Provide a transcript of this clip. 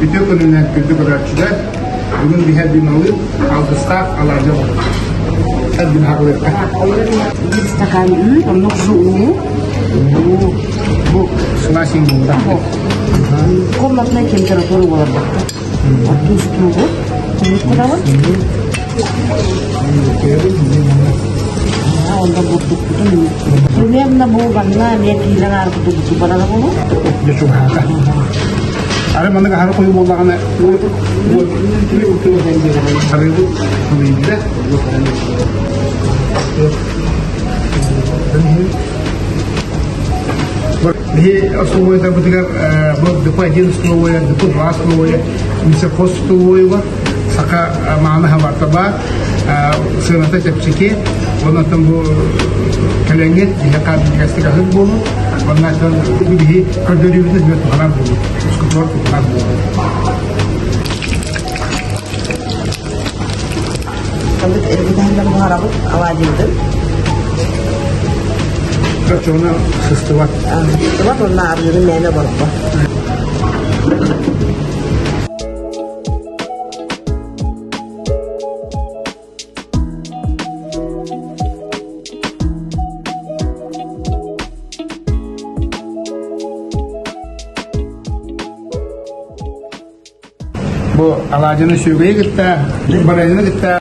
Үтүө күнүнэн күндү көрөөччүлэр, бүгүн биһэр биналыыр алгыстаах алаадьы оҥоробут. Саргын хаҕылыахха. Биир стакан үүт, оннук су уу. Бу сылаас иҥмууда. Комнатная температура буолар Туустуугу кутабыт. Онда бурдукпутун примерно бу манна эмиэ киилэн аарбыты бурдук барара болу. Дьэ чугаһаата. Ары маннык аһары хойуу буоллаҕына арыыбыт сылыйда. Биһи остолобуойдарбытыгар бу ДП-1 столовая, ДП-2 столовая, Мисерхоз столовойугар саха мааны хабарта баар, сыаната чэпчэки, онон бу кэлэҥҥит биһиэхэ минньигэстик аһыыр буолун, оннооттон биһи көрдөрүүбүтүн эмиэ туһанар буолун, ускутугар туһанар буолун. Ханнык эргитиһэллэр буһарабыт алаадьыбытын. Оччоҕуна сыстыбат. Сыстыбат уонна арыырын мээнэ оборбот. Бу алаадьыны сүөгэйи кытта, барыанньаны кытта.